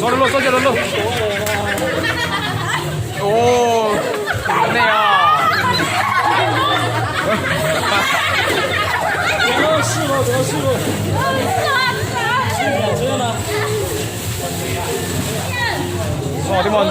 Txhob rau lauj, txhob rau lauj. Ua, nej os. Txhob tib mos.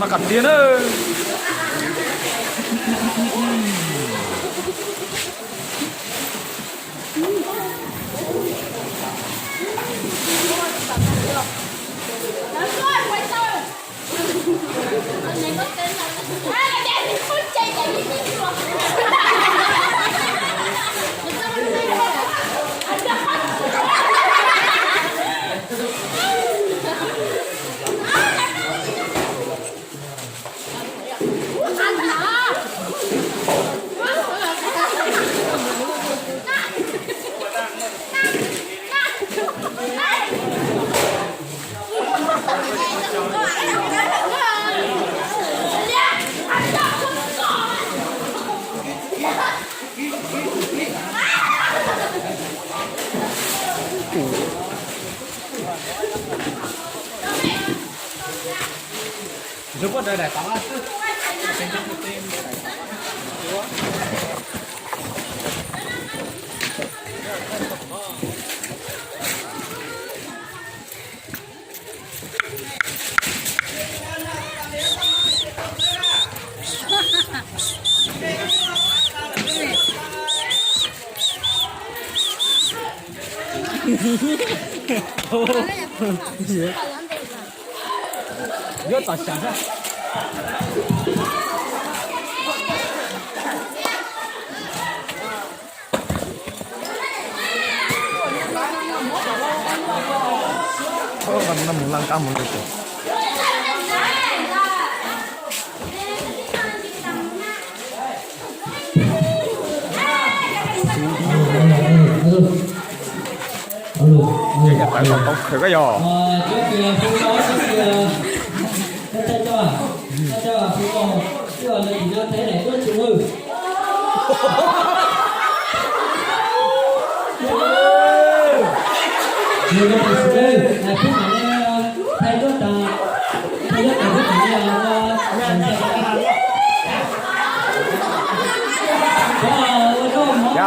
Mas kom tiag na. Yuav tom xyav xwb. Mus laj kab mus lawm. Tawv kom tau khawm koj yog. Npiav,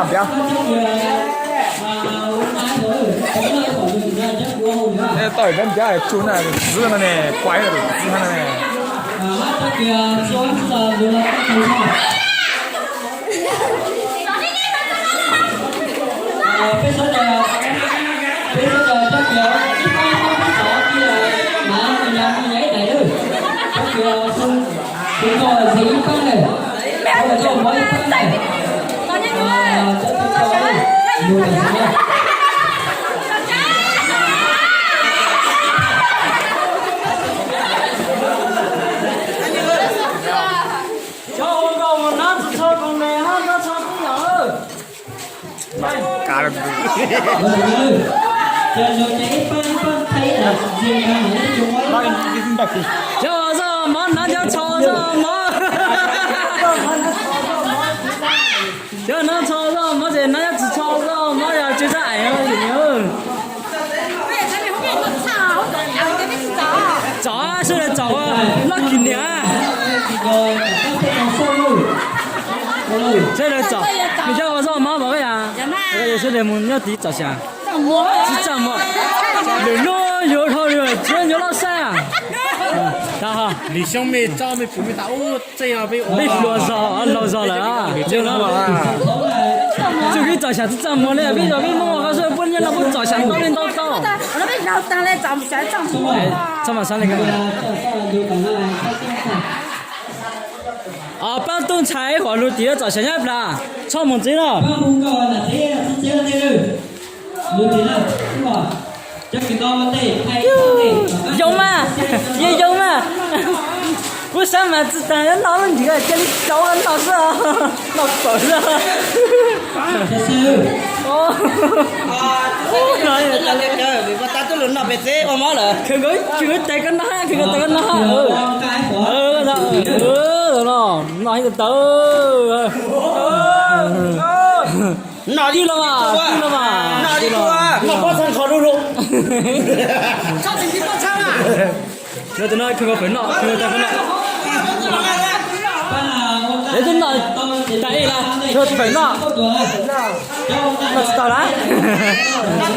npiav. Tawm npiav npiav tsuj na, txiv no ne, kuav txiv no ne. Cov zaj mov no cov txhaum zaj mov. Cov no txhaum zaj mov ces no cov tsis txhaum zaj mov yog tsis zaj aim. Tsom sawv daws tsom loj kis niam. Sawv daws tsom, nws cov ua zaj mov mas yog sawv daws mus nyob tid tsom xyas. Tsis txaj muag, lwm hnub yuav dhau lwm txiv yuav loj saib. Li xyoob me tso me puv me tas ub txeej peb hluas zog laus zog lawm. Tsuas kib txom xyas tsis txaj muag li, peb yog peb Hmoob ua qhov xwb pub nyiaj no pub txom xyas ntau li ntau tau. Txhob mas xav li ko. Pab tub ntxhais ib huam lug tim txom xyas nyab plas, txhob mus ntxiv no. Yoo mas, yeej yoo mas. Kuv xav mas tsis tas noj lub nrig cia li rau noj xwb, noj pawg xwb. Khwv nkawd, khwv nkawd tais koj noj, khwv nkawd tais koj noj. Noj ib tawv. Tij los mas, tij los mas. Noj pob txha qhov dub dub. Noj tus no khwv nkawd pawg noj, khwv nkawd tais koj noj. Lawv twb noj tas ib lawm, khwv pawg noj. Noj tsis tau lawm.